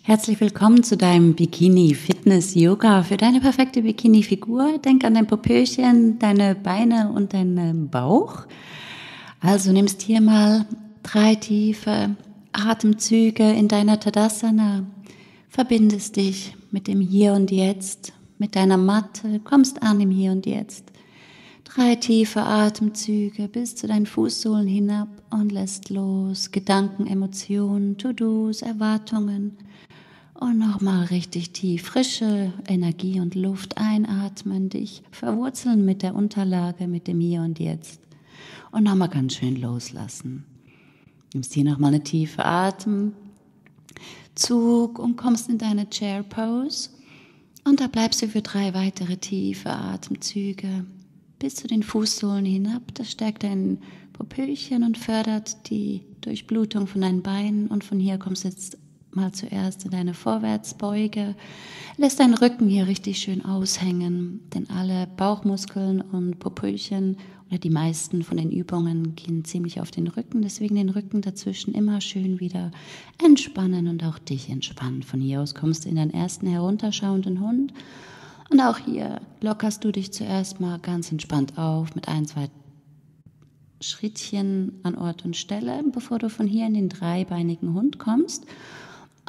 Herzlich willkommen zu deinem Bikini-Fitness-Yoga für deine perfekte Bikini-Figur. Denk an dein Popöchen, deine Beine und deinen Bauch. Also nimmst hier mal 3 tiefe Atemzüge in deiner Tadasana. Verbindest dich mit dem Hier und Jetzt, mit deiner Matte, kommst an im Hier und Jetzt. 3 tiefe Atemzüge bis zu deinen Fußsohlen hinab und lässt los. Gedanken, Emotionen, To-Dos, Erwartungen. Und nochmal richtig tief frische Energie und Luft einatmen, dich verwurzeln mit der Unterlage, mit dem Hier und Jetzt. Und nochmal ganz schön loslassen. Nimmst hier nochmal eine tiefe Atemzug und kommst in deine Chair Pose. Und da bleibst du für 3 weitere tiefe Atemzüge bis zu den Fußsohlen hinab. Das stärkt dein Popöchen und fördert die Durchblutung von deinen Beinen. Und von hier kommst du jetzt mal zuerst in deine Vorwärtsbeuge. Lässt deinen Rücken hier richtig schön aushängen, denn alle Bauchmuskeln und Popöchen oder die meisten von den Übungen gehen ziemlich auf den Rücken. Deswegen den Rücken dazwischen immer schön wieder entspannen und auch dich entspannen. Von hier aus kommst du in deinen ersten herunterschauenden Hund. Und auch hier lockerst du dich zuerst mal ganz entspannt auf mit 1, 2 Schrittchen an Ort und Stelle, bevor du von hier in den dreibeinigen Hund kommst.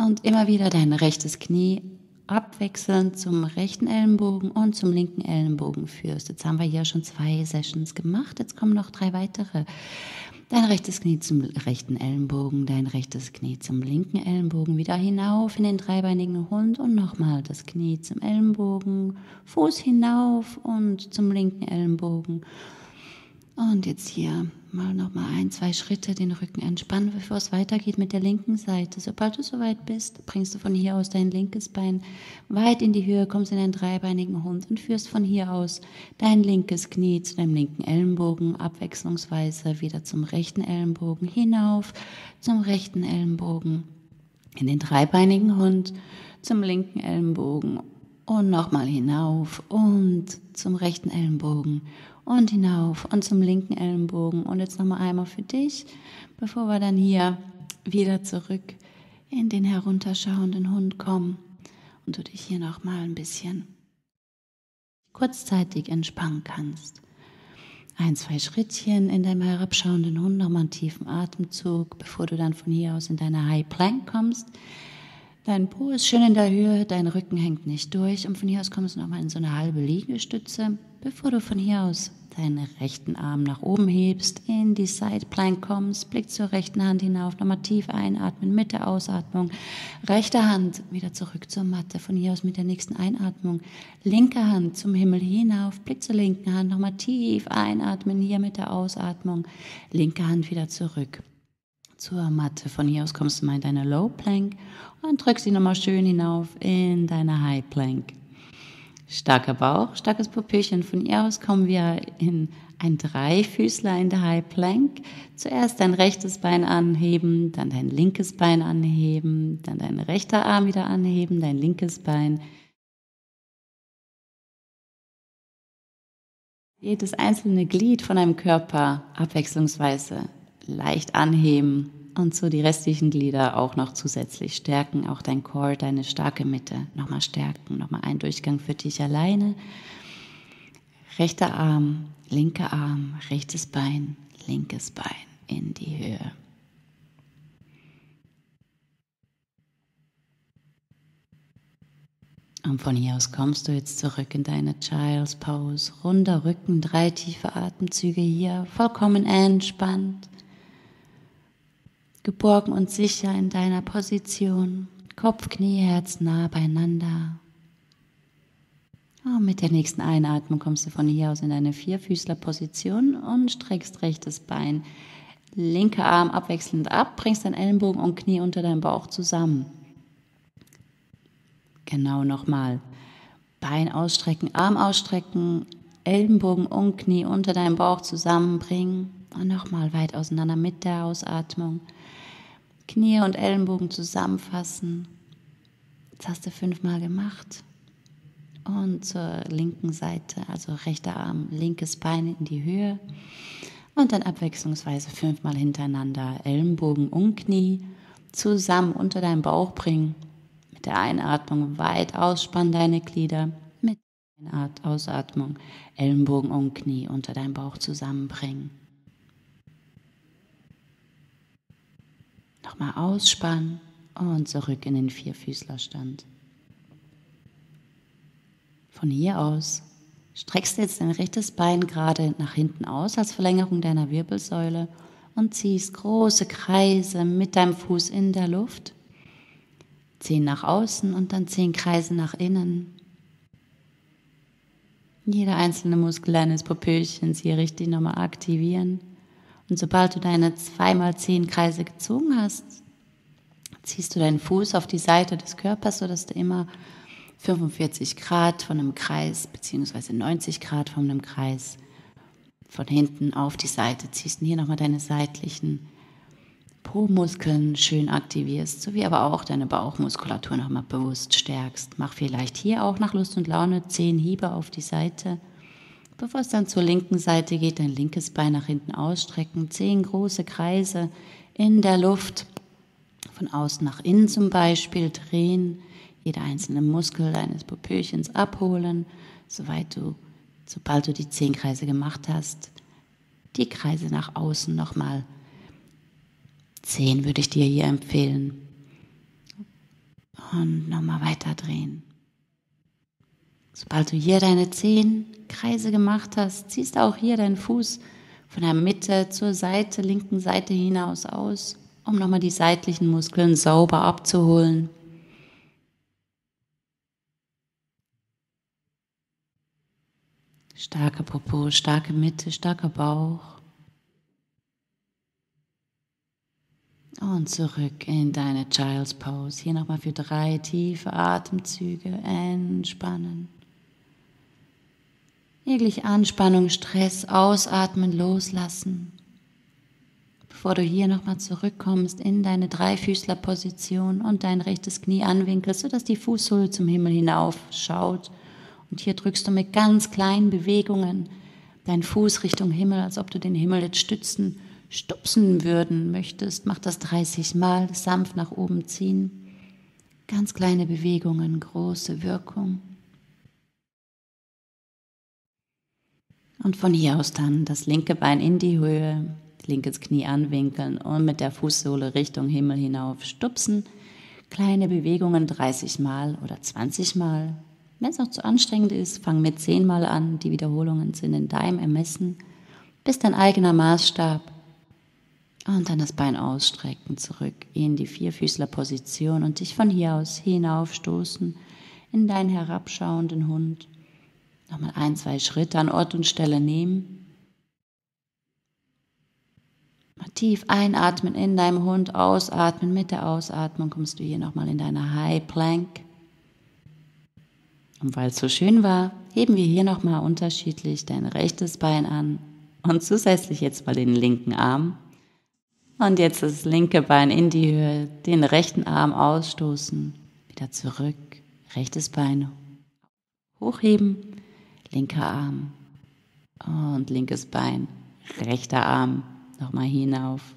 Und immer wieder dein rechtes Knie abwechselnd zum rechten Ellenbogen und zum linken Ellenbogen führst. Jetzt haben wir hier schon 2 Sessions gemacht. Jetzt kommen noch 3 weitere. Dein rechtes Knie zum rechten Ellenbogen, dein rechtes Knie zum linken Ellenbogen, wieder hinauf in den dreibeinigen Hund und nochmal das Knie zum Ellenbogen, Fuß hinauf und zum linken Ellenbogen. Und jetzt hier mal nochmal 1, 2 Schritte den Rücken entspannen, bevor es weitergeht mit der linken Seite. Sobald du soweit bist, bringst du von hier aus dein linkes Bein weit in die Höhe, kommst in einen dreibeinigen Hund und führst von hier aus dein linkes Knie zu deinem linken Ellenbogen, abwechslungsweise wieder zum rechten Ellenbogen, hinauf zum rechten Ellenbogen, in den dreibeinigen Hund, zum linken Ellenbogen und nochmal hinauf und zum rechten Ellenbogen. Und hinauf und zum linken Ellenbogen. Und jetzt nochmal einmal für dich, bevor wir dann hier wieder zurück in den herunterschauenden Hund kommen. Und du dich hier nochmal ein bisschen kurzzeitig entspannen kannst. 1, 2 Schrittchen in deinem herabschauenden Hund, nochmal einen tiefen Atemzug, bevor du dann von hier aus in deine High Plank kommst. Dein Po ist schön in der Höhe, dein Rücken hängt nicht durch. Und von hier aus kommst du nochmal in so eine halbe Liegestütze, bevor du von hier aus deinen rechten Arm nach oben hebst, in die Side Plank kommst, Blick zur rechten Hand hinauf, nochmal tief einatmen mit der Ausatmung, rechte Hand wieder zurück zur Matte, von hier aus mit der nächsten Einatmung, linke Hand zum Himmel hinauf, Blick zur linken Hand, nochmal tief einatmen, hier mit der Ausatmung, linke Hand wieder zurück zur Matte, von hier aus kommst du mal in deine Low Plank und drückst sie nochmal schön hinauf in deine High Plank. Starker Bauch, starkes Popöchen. Von hier aus kommen wir in ein Dreifüßler in der High Plank. Zuerst dein rechtes Bein anheben, dann dein linkes Bein anheben, dann dein rechter Arm wieder anheben, dein linkes Bein. Jedes einzelne Glied von deinem Körper abwechslungsweise leicht anheben und so die restlichen Glieder auch noch zusätzlich stärken, auch dein Core, deine starke Mitte nochmal stärken, nochmal ein Durchgang für dich alleine. Rechter Arm, rechtes Bein, linkes Bein in die Höhe. Und von hier aus kommst du jetzt zurück in deine Child's Pose, runder Rücken, 3 tiefe Atemzüge hier, vollkommen entspannt. Geborgen und sicher in deiner Position, Kopf, Knie, Herz nah beieinander. Und mit der nächsten Einatmung kommst du von hier aus in eine Vierfüßlerposition und streckst rechtes Bein, linker Arm abwechselnd ab, bringst deinen Ellenbogen und Knie unter deinem Bauch zusammen. Genau nochmal. Bein ausstrecken, Arm ausstrecken, Ellenbogen und Knie unter deinem Bauch zusammenbringen und nochmal weit auseinander mit der Ausatmung. Knie und Ellenbogen zusammenfassen. Jetzt hast du 5-mal gemacht. Und zur linken Seite, also rechter Arm, linkes Bein in die Höhe. Und dann abwechslungsweise 5-mal hintereinander Ellenbogen und Knie zusammen unter deinem Bauch bringen. Mit der Einatmung weit ausspannen deine Glieder. Mit der Ausatmung Ellenbogen und Knie unter deinem Bauch zusammenbringen. Nochmal ausspannen und zurück in den Vierfüßlerstand. Von hier aus streckst du jetzt dein rechtes Bein gerade nach hinten aus als Verlängerung deiner Wirbelsäule und ziehst große Kreise mit deinem Fuß in der Luft. 10 nach außen und dann 10 Kreise nach innen. Jeder einzelne Muskel deines Popöchens hier richtig nochmal aktivieren. Und sobald du deine 2x10 Kreise gezogen hast, ziehst du deinen Fuß auf die Seite des Körpers, sodass du immer 45 Grad von einem Kreis bzw. 90 Grad von einem Kreis von hinten auf die Seite ziehst und hier nochmal deine seitlichen Po-Muskeln schön aktivierst, sowie aber auch deine Bauchmuskulatur nochmal bewusst stärkst. Mach vielleicht hier auch nach Lust und Laune 10 Hiebe auf die Seite. Bevor es dann zur linken Seite geht, dein linkes Bein nach hinten ausstrecken, 10 große Kreise in der Luft, von außen nach innen zum Beispiel drehen, jeder einzelne Muskel deines Popöchens abholen, sobald du die 10 Kreise gemacht hast, die Kreise nach außen nochmal 10 würde ich dir hier empfehlen und nochmal weiter drehen. Sobald du hier deine 10 Kreise gemacht hast, ziehst du auch hier deinen Fuß von der Mitte zur Seite, linken Seite hinaus aus, um nochmal die seitlichen Muskeln sauber abzuholen. Starker Popo, starke Mitte, starker Bauch. Und zurück in deine Child's Pose. Hier nochmal für 3 tiefe Atemzüge entspannen. Jegliche Anspannung, Stress ausatmen, loslassen. Bevor du hier nochmal zurückkommst in deine Dreifüßlerposition und dein rechtes Knie anwinkelst, sodass die Fußsohle zum Himmel hinauf schaut. Und hier drückst du mit ganz kleinen Bewegungen deinen Fuß Richtung Himmel, als ob du den Himmel jetzt stupsen würden möchtest. Mach das 30 Mal, sanft nach oben ziehen. Ganz kleine Bewegungen, große Wirkung. Und von hier aus dann das linke Bein in die Höhe, linkes Knie anwinkeln und mit der Fußsohle Richtung Himmel hinauf stupsen. Kleine Bewegungen 30 Mal oder 20 Mal. Wenn es noch zu anstrengend ist, fang mit 10 Mal an. Die Wiederholungen sind in deinem Ermessen. Bis dein eigener Maßstab. Und dann das Bein ausstrecken, zurück in die Vierfüßlerposition und dich von hier aus hinaufstoßen in deinen herabschauenden Hund. Nochmal 1, 2 Schritte an Ort und Stelle nehmen. Mal tief einatmen in deinem Hund, ausatmen. Mit der Ausatmung kommst du hier nochmal in deine High Plank. Und weil es so schön war, heben wir hier nochmal unterschiedlich dein rechtes Bein an und zusätzlich jetzt mal den linken Arm. Und jetzt das linke Bein in die Höhe, den rechten Arm ausstoßen, wieder zurück, rechtes Bein hochheben, linker Arm und linkes Bein, rechter Arm, nochmal hinauf.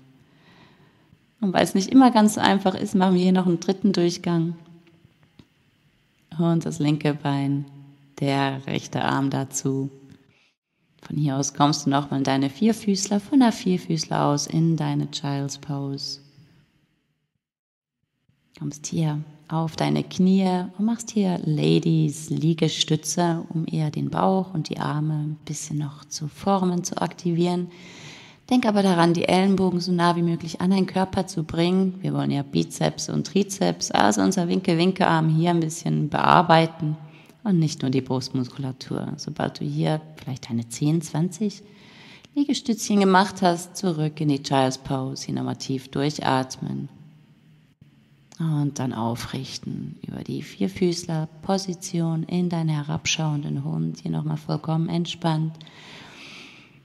Und weil es nicht immer ganz so einfach ist, machen wir hier noch einen dritten Durchgang. Und das linke Bein, der rechte Arm dazu. Von hier aus kommst du nochmal in deine Vierfüßler, von der Vierfüßler aus in deine Child's Pose. Kommst hier auf deine Knie und machst hier Ladies Liegestütze, um eher den Bauch und die Arme ein bisschen noch zu formen, zu aktivieren. Denk aber daran, die Ellenbogen so nah wie möglich an deinen Körper zu bringen. Wir wollen ja Bizeps und Trizeps, also unser Winke-Winke-Arm hier ein bisschen bearbeiten. Und nicht nur die Brustmuskulatur. Sobald du hier vielleicht deine 10, 20 Liegestützchen gemacht hast, zurück in die Child's Pose, hier nochmal tief durchatmen. Und dann aufrichten über die Vierfüßler-Position in deinen herabschauenden Hund. Hier nochmal vollkommen entspannt.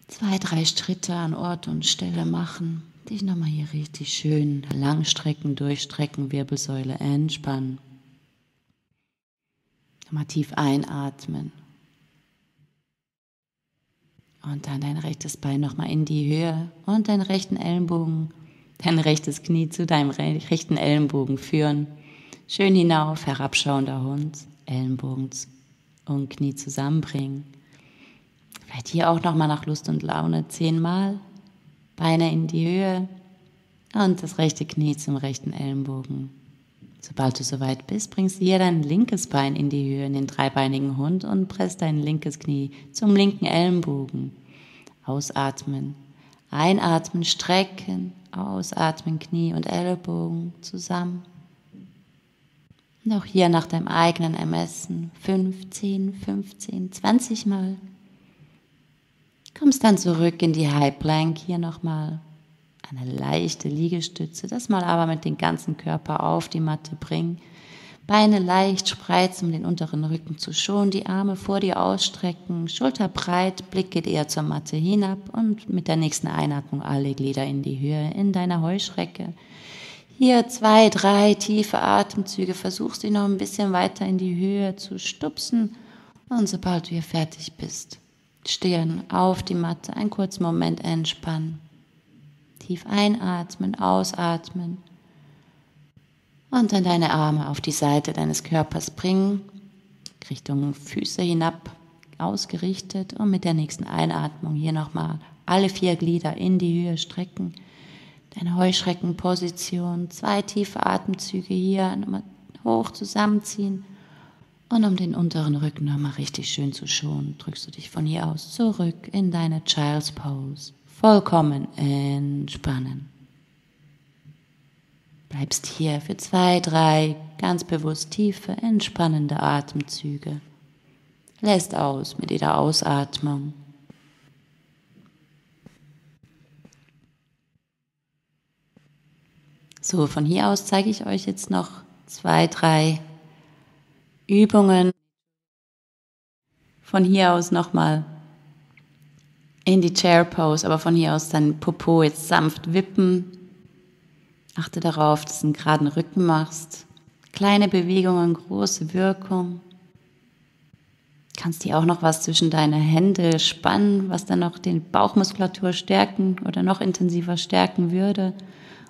2, 3 Schritte an Ort und Stelle machen. Dich nochmal hier richtig schön langstrecken, durchstrecken, Wirbelsäule entspannen. Nochmal tief einatmen. Und dann dein rechtes Bein nochmal in die Höhe und deinen rechten Ellenbogen, dein rechtes Knie zu deinem rechten Ellenbogen führen. Schön hinauf, herabschauender Hund, Ellenbogen und Knie zusammenbringen. Vielleicht hier auch nochmal nach Lust und Laune 10-mal. Beine in die Höhe und das rechte Knie zum rechten Ellenbogen. Sobald du soweit bist, bringst du hier dein linkes Bein in die Höhe, in den dreibeinigen Hund und presst dein linkes Knie zum linken Ellenbogen. Ausatmen, einatmen, strecken, ausatmen, Knie und Ellenbogen zusammen. Und auch hier nach deinem eigenen Ermessen 15, 15, 20 Mal. Kommst dann zurück in die High Plank, hier nochmal eine leichte Liegestütze, das mal aber mit dem ganzen Körper auf die Matte bringen. Beine leicht spreizen, um den unteren Rücken zu schonen, die Arme vor dir ausstrecken, schulterbreit, Blick geht eher zur Matte hinab und mit der nächsten Einatmung alle Glieder in die Höhe, in deiner Heuschrecke. Hier 2, 3 tiefe Atemzüge, versuchst dich noch ein bisschen weiter in die Höhe zu stupsen und sobald du hier fertig bist, Stirn auf die Matte, einen kurzen Moment entspannen. Tief einatmen, ausatmen und dann deine Arme auf die Seite deines Körpers bringen, Richtung Füße hinab ausgerichtet und mit der nächsten Einatmung hier nochmal alle 4 Glieder in die Höhe strecken. Deine Heuschreckenposition, 2 tiefe Atemzüge hier, nochmal hoch zusammenziehen und um den unteren Rücken nochmal richtig schön zu schonen, drückst du dich von hier aus zurück in deine Child's Pose. Vollkommen entspannen. Bleibst hier für 2, 3 ganz bewusst tiefe, entspannende Atemzüge. Lässt aus mit jeder Ausatmung. So, von hier aus zeige ich euch jetzt noch 2, 3 Übungen. Von hier aus nochmal in die Chair Pose, aber von hier aus dein Popo jetzt sanft wippen. Achte darauf, dass du einen geraden Rücken machst. Kleine Bewegungen, große Wirkung. Kannst dir auch noch was zwischen deine Hände spannen, was dann noch die Bauchmuskulatur stärken oder noch intensiver stärken würde.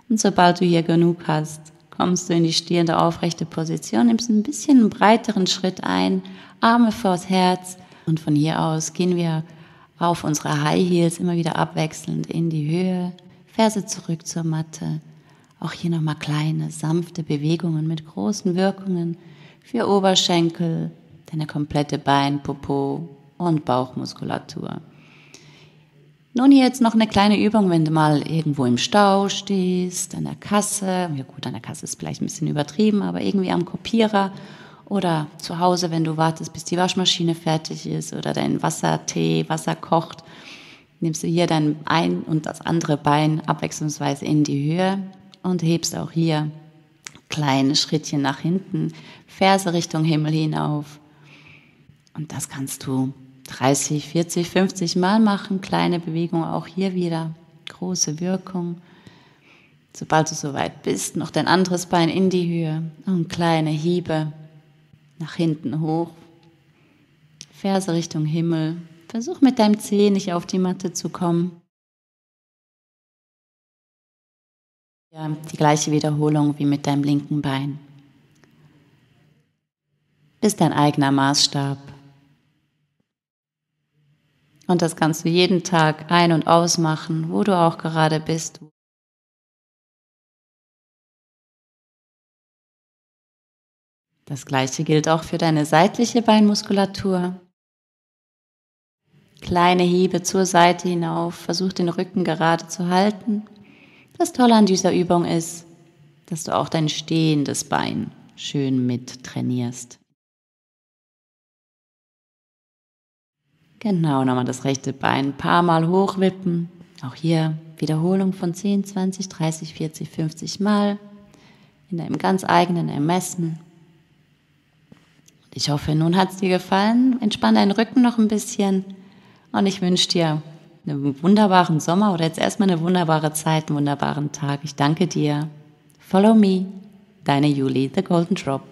Und sobald du hier genug hast, kommst du in die stehende aufrechte Position, nimmst ein bisschen einen breiteren Schritt ein, Arme vors Herz und von hier aus gehen wir auf unsere High Heels immer wieder abwechselnd in die Höhe, Ferse zurück zur Matte. Auch hier nochmal kleine, sanfte Bewegungen mit großen Wirkungen für Oberschenkel, deine komplette Bein-, Popo- und Bauchmuskulatur. Nun hier jetzt noch eine kleine Übung, wenn du mal irgendwo im Stau stehst, an der Kasse, ja gut, an der Kasse ist vielleicht ein bisschen übertrieben, aber irgendwie am Kopierer oder zu Hause, wenn du wartest, bis die Waschmaschine fertig ist oder dein Wasser kocht, nimmst du hier dein ein und das andere Bein abwechslungsweise in die Höhe und hebst auch hier kleine Schrittchen nach hinten, Ferse Richtung Himmel hinauf. Und das kannst du 30, 40, 50 Mal machen, kleine Bewegung auch hier wieder, große Wirkung. Sobald du soweit bist, noch dein anderes Bein in die Höhe und kleine Hiebe nach hinten hoch, Ferse Richtung Himmel. Versuch mit deinem Zeh nicht auf die Matte zu kommen. Ja, die gleiche Wiederholung wie mit deinem linken Bein. Bist dein eigener Maßstab. Und das kannst du jeden Tag ein- und ausmachen, wo du auch gerade bist. Das Gleiche gilt auch für deine seitliche Beinmuskulatur. Kleine Hiebe zur Seite hinauf, versuch den Rücken gerade zu halten. Das Tolle an dieser Übung ist, dass du auch dein stehendes Bein schön mit trainierst. Genau, nochmal das rechte Bein ein paar Mal hochwippen. Auch hier Wiederholung von 10, 20, 30, 40, 50 Mal in deinem ganz eigenen Ermessen. Ich hoffe, nun hat es dir gefallen. Entspann deinen Rücken noch ein bisschen und ich wünsche dir einen wunderbaren Sommer oder jetzt erstmal eine wunderbare Zeit, einen wunderbaren Tag. Ich danke dir. Follow me, deine Julie, The Golden Drop.